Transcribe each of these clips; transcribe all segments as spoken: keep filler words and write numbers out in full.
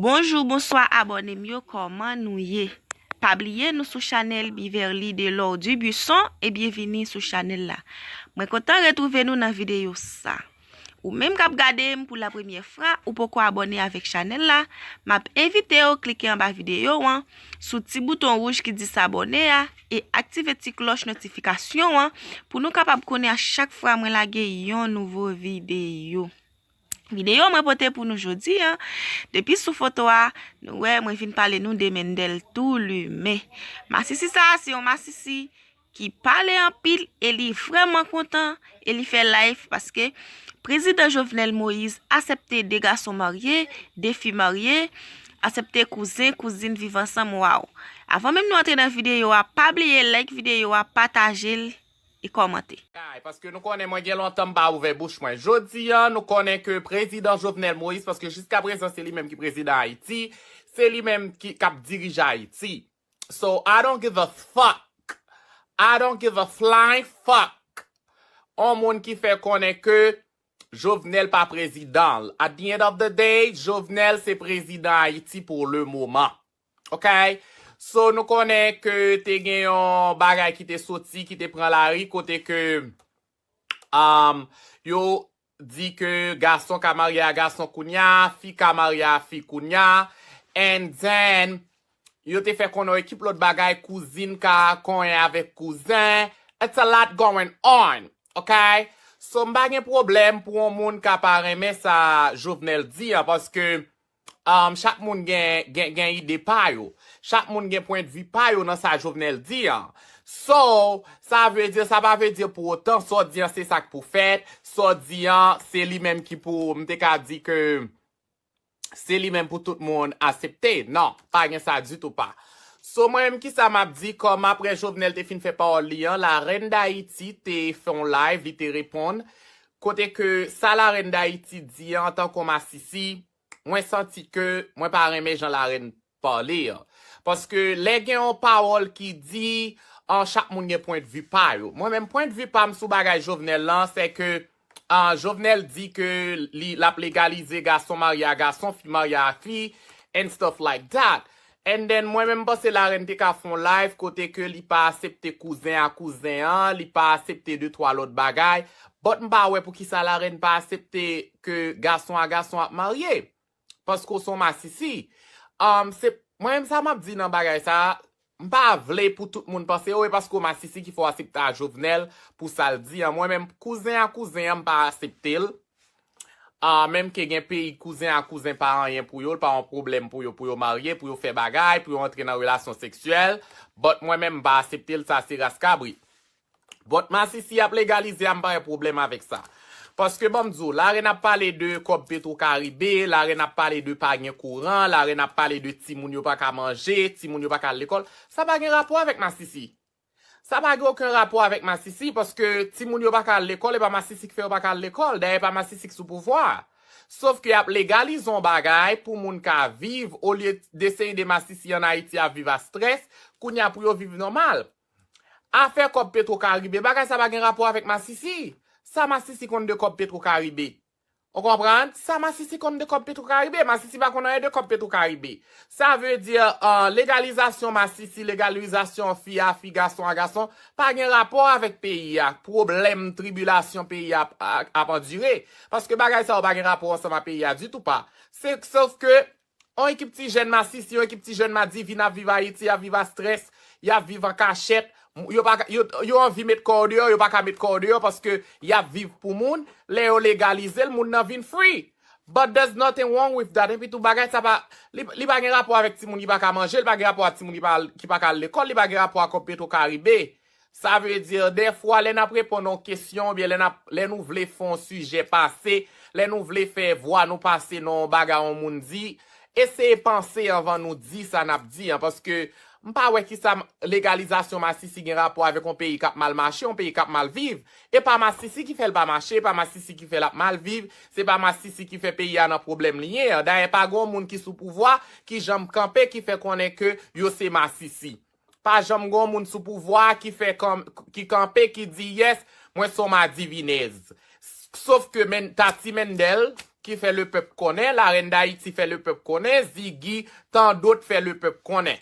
Bonjou, bonswa abòne m yo, kòman nou ye? Pa bliye nou sou chanèl Beverly Delord Dubuisson e byenvini sou chanèl la. Mwen kontan retwouve nou nan videyo sa. Ou menm k ap gade m pou la premyè fwa, ou poko abòne avèk chanèl la, m ap envite w klike anba videyo an, sou ti bouton wouj ki di sabòne a, e aktive ti klòch notifikasyon an pou nou kapab konnen a chak fwa mwen lage yon nouvo videyo. Videyo mwen pote pou nou jodi a, depi sou foto a, nou wè mwen vin pale nou de Mendel Toulumen. Masisi sa a se yon masisi ki pale anpil e li vrèman kontan e li fè live paske Prezidan Jovenel Moïse aksepte de gason marye, de fi marye, aksepte kouzen, kouzin viv ansanm, waw. Avan menm nou antre nan videyo a, pa bliye like videyo a, pataje l e kòmante. Ay, paske nou konnen mwen gen lontan m pa ouvè bouch mwen. Jodi a, nou konnen ke Prezidan Jovenel Moïse, paske jiska prezan se li menm ki prezidan Ayiti, se li menm ki k ap dirije Ayiti. So, I don't give a fuck. I don't give a flying fuck. On moun ki fè konnen ke Jovenel pa prezidan l. At the end of the day, Jovenel se prezidan Ayiti pou le moman. Ok? So, nou konnen ke te gen yon bagay ki te soti, ki te pran lari, kote ke um, yo di ke gason ka marye a gason kounya, fi ka marye a fi kounya, and then yo te fè konnen yon ekip lòt bagay, kouzin ka konyen avèk kouzen. It's a lot going on, ok? So, m pa gen pwoblèm pou yon moun ka pa renmen sa Jovenel di an, paske um, chak moun gen, gen, gen ide pa yo. Chak moun gen pwendvi pa yo nan sa Jovenel di an. So, sa vle di, sa pa vle di pou otan, sa w di an se sa k pou fèt, sa w di an se li menm ki pou, m te ka di ke se li menm pou tout moun aksepte. Non, pa gen sa ditou pa. So, mwen menm kisa m ap di, kòm apre Jovenel te fin fè pawòl li an, la Reine d'Haïti te fè yon live, li te reponn, kote ke sa la Reine d'Haïti di an, antanke yon masisi, mwen santi ke mwen pa renmen jan la Reine pale an. Paske lè gen yon pawòl ki di, an, chak moun gen pwendvi pa yo. Mwen menm, pwendvi pa m sou bagay Jovenel lan, se ke, an, Jovenel di ke li, l ap legalize gason marye a gason, fi marye a fi, and stuff like that. And then, mwen menm, m panse la Reine te ka fè yon live kote ke li pa aksepte kouzen a kouzen an, li pa aksepte de twa lòt bagay. But m pa wè poukisa la Reine pa aksepte ke gason a gason ap marye. Paske w se yon masisi. Um, se, mwen menm sa m ap di nan bagay sa, m pa vle pou tout moun panse, o, e paske w masisi ki fè w aksepte a Jovenel pou sa l di an. Mwen menm, kouzen a kouzen an, m pa aksepte l. Ah, menm ke gen peyi kouzen a kouzen pa anyen pou yo, l pa yon pwoblèm pou yo, pou yo marye, pou yo fè bagay, pou yo antre nan relasyon seksyèl. But mwen menm, m pa aksepte l, sa se ras kabrit. But masisi ap legalize a, m pa gen pwoblèm avèk sa. Paske ban m di w, la Reine ap pale de kòb Petro Caribe, la Reine ap pale de pa gen kouran, la Reine ap pale de timoun yo pa ka manje, timoun yo pa ka al lekòl. Sa pa gen rapò avèk masisi. Sa pa gen okenn rapò avèk masisi, paske timoun yo pa ka al lekòl, e pa masisi ki fè yo pa ka al lekòl. Dayè, e pa masisi ki sou pouvwa a. Sòf ke y ap legalize yon bagay pou moun ka viv, olye de se de masisi ann Ayiti ap viv a strès, kounye a pou yo viv nòmal. Afè kòb Petro Caribe, bagay sa pa gen rapò avèk masisi. Sa masisi konn de kòb Petro Caribe? Ou konprann? Sa masisi konn de kòb Petro Caribe? Masisi pa konn anyen de kòb Petro Caribe. Sa vle di, an, legalizasyon masisi, legalizasyon fi a fi, gason a gason, pa gen rapò avèk peyi a, pwoblèm, tribilasyon peyi a ap, ap, ap andire. Paske bagay sa yo pa gen rapò ansanm a peyi a ditou pa. Se, sòf ke yon ekip ti jèn masisi, yon ekip ti jèn madivin ap viv Ayiti, y ap viv a strès, y ap viv an kachèt. Yo pa ka, yo, yo anvi met kò yo deyò, yo pa ka met kò yo deyò paske y ap viv pou moun. Lè yo legalize l, moun nan vin free. But there's nothing wrong with that. Epi tou bagay sa pa, li, li pa gen rapò avèk timoun ki pa ka manje, li pa gen rapò ak timoun ki pa, ki pa ka al lekòl, li pa gen rapò ak kòb Petro Caribe. Sa vle di, dèfwa, lè n ap reponn yon kesyon, oubyen lè n ap, lè nou vle fè yon sijè pase, lè nou vle fè vwa nou pase nan yon bagay yon moun di, eseye panse anvan nou di sa n ap di an, paske m pa wè kisa m-, legalizasyon masisi gen rapò avèk yon peyi k ap mal mache, yon peyi k ap mal viv. E pa masisi ki fè l pa mache, e pa masisi ki fè l ap mal viv, se pa masisi ki fè peyi a nan pwoblèm li ye an. Dayè, pa gen yon moun ki sou pouvwa ki janm kanpe, ki fè konnen ke yo se masisi. Pa janm gen yon moun sou pouvwa ki fè kan-, ki kanpe, ki di, "Yes, mwen se yon madivinèz." Sòf ke men, Tati Mendel, ki fè lepèp konnen, la reine d'Haïti fè lepèp konnen, Ziggy, tandòt fè lepèp konnen.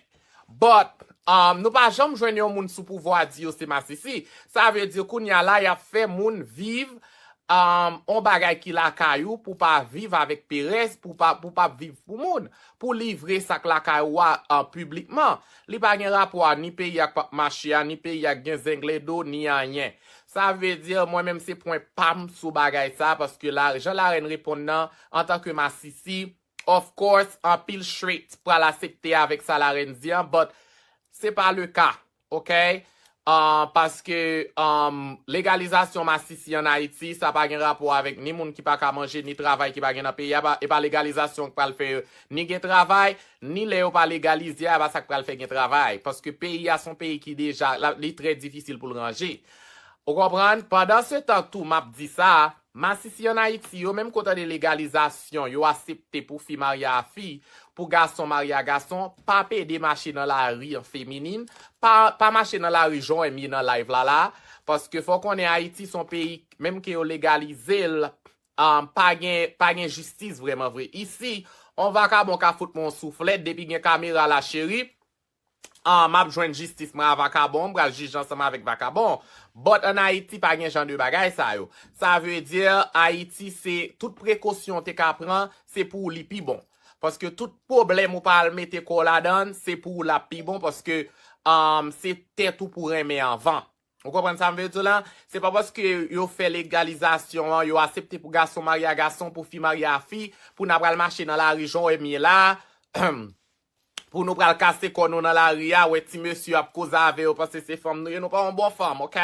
But, um, nou pa janm jwenn yon moun sou pouvwa di yo se masisi. Sa vle di kounye a la, y ap fè moun viv um, on bagay ki lakay ou pou pa viv avèk perèz, pou pa, pou pa viv pou moun, pou livre sa k lakay ou a uh, piblikman. Li pa gen rapò a ni peyi a k p ap mache a, ni peyi a k gen zenglendo, ni anyen. Sa vle di, mwen menm se pwen pa m sou bagay sa, paske la, jan la reine reponn nan, antanke masisi, of course, anpil straight pral aksepte avèk sa la reine di an, but se pa le ka, ok? Uh, paske um, legalizasyon masisi an Ayiti, sa pa gen rapò avèk ni moun ki pa ka manje, ni travay ki pa gen nan peyi a, pa- e pa legalizasyon ki pral fè ni gen travay, ni lè yo pa legalize a, pa sa k pral fè gen travay. Paske peyi a se yon peyi ki deja, la- li trè difisil pou l ranje. Ou konprann? Pandan se tan tou, m ap di sa, masisi an Ayiti, yo menm k ap tande legalizasyon, yo aksepte pou fi marye a fi, pou gason marye a gason, pa pede mache nan lari an feminin, pa, pa mache nan lari jan w wè m ye nan live la la, paske fò w konnen Ayiti se yon peyi, menm ke yo legalize l, um, pa gen, pa gen jistis vrèman vre. Isi, on vakabon ka fout mwen yon souflèt, depi gen kamera la cheri, ah, m ap jwenn jistis mwen a vakabon, m pral jije ansanm avèk vakabon. But an Ayiti, pa gen jan de bagay sa yo. Sa vle di, Ayiti, se tout prekosyon w te ka pran, se pou w li pi bon. Paske tout pwoblèm ou pa al mete kò w ladan l, se pou w l ap pi bon, paske um, se tèt ou pou renmen anvan. Ou konprann sa m vle di w la? Se pa paske yo fè legalizasyon an, yo aksepte pou gason marye a gason, pou fi marye a fi, pou n ap pral mache nan lari jan w wè m ye la, pou nou pral kase kò nou nan lari a, wè ti mesye ap koze avè yo, panse se fanm nou ye, nou pa yon bon fanm, ok?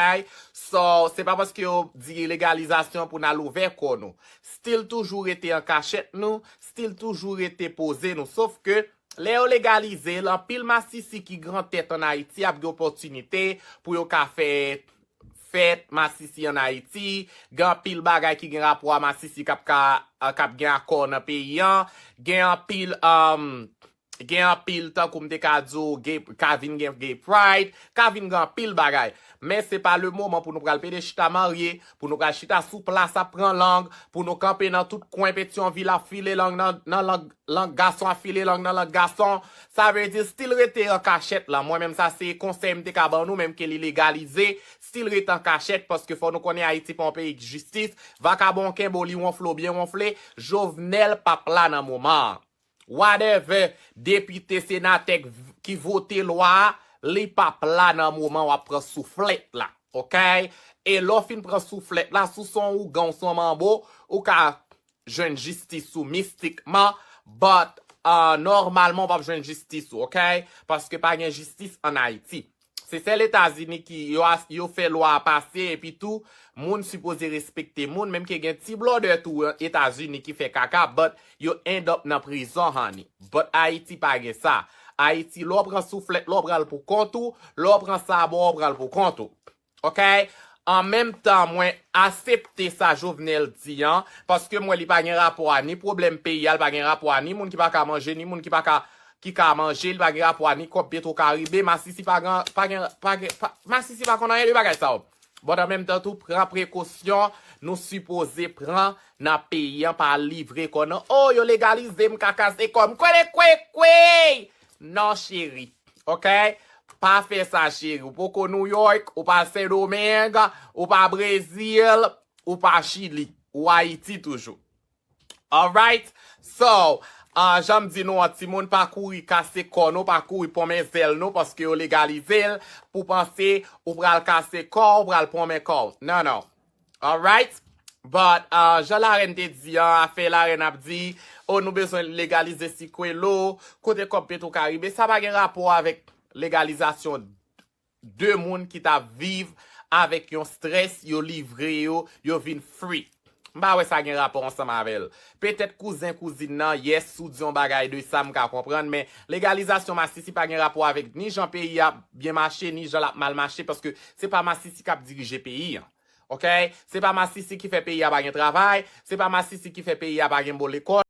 So, se pa paske yo di legalizasyon pou n al ouvè kò nou. Still toujou rete an kachèt nou, still toujou rete poze nou. Sof ke, lè yo legalize l, anpil masisi ki gran tèt an Ayiti ap gen opòtinite pou yo ka fè fèt masisi an Ayiti, gen anpil bagay ki gen rapò a masisi k ap ka, k ap gen akò nan peyi an, gen anpil, um, gen anpil tankou m te ka di w, gay- ka vin gen gay pride, ka vin gen anpil bagay. Men se pa le moman pou nou pral pede chita marye, pou nou pral chita sou plas ap pran lang, pou nou kanpe nan tout kwen Petyonvil ap file lang nan, nan lang, lang gason ap file lang nan lang gason. Sa vle di still rete an kachèt la. Mwen menm sa se konsèy m te ka ban nou, menm ke li legalize, still rete an kachèt, paske fò nou konnen Ayiti pa yon peyi jistis. Vakabon kenbe w, li wonfle w byen wonfle. Jovenel p ap la nan moman an. Whatever, depite, senatè k- ki vote lwa a, li p ap la nan moman w ap pran souflèt la. Ok? E lè w fin pran souflèt la, si w se yon ougan, w se yon manbo, ou ka jwenn jistis ou mistikman, but uh, nòmalman w p ap jwenn jistis ou, ok? Paske pa gen jistis an Ayiti. Se sèl Etazini ki yo, as- yo fè lwa a pase epi tou moun sipoze respekte moun, menm ke gen ti blòdè tou Etazini ki fè kaka, but yo end up nan prizon, honey. But Ayiti pa gen sa. Ayiti, lè w pran souflèt, lè w pral pou kont ou, lè w pran sabò, w pral pou kont ou. Ok? An menm tan, mwen aksepte sa Jovenel di an, paske m wè li pa gen rapò a ni pwoblèm peyi a, li pa gen rapò a ni moun ki pa ka manje, ni moun ki pa ka, ki ka manje, li pa gen rapò a ni kòb Petro Caribe, masisi pa gen, pa gen, pa gen, pa, masisi pa konn anyen de bagay sa yo. But an menm tan tou, pran prekosyon nou sipoze pran nan peyi an, pa livre kò nou. Oh, yo legalize m, ka kase kò m. Kwele kwe kwe! Non, cheri. Ok? Pa fè sa, cheri. Ou poko New York, ou pa Sendomeng, ou pa Brezil, ou pa Chili, ou Ayiti toujou. Alright? So, uh, jan m di nou an, timoun, pa kouri kase kò nou, pa kouri ponmen zèl nou, paske yo legalize l, pou panse ou pral kase kò, ou pral ponmen kò. Non, non. Alright? But, uh, jan la reine te di an, afè la reine ap di, oh, nou bezwen legalize sikwelo, kote kòb Petro Caribe, sa pa gen rapò avèk legalizasyon de moun ki t ap viv avèk yon strès, yo livre yo, yo vin free. M pa wè sa gen rapò ansanm avè l. Petèt kouzen kouzin nan, yes, si w di yon bagay de sa, m ka konprann, men legalizasyon masisi pa gen rapò avèk ni jan peyi a byen mache, ni jan l ap mal mache, paske se pa masisi k ap dirije peyi an. Ok? Se pa masisi ki fè peyi a pa gen travay, se pa masisi ki fè peyi a pa gen bon lekòl.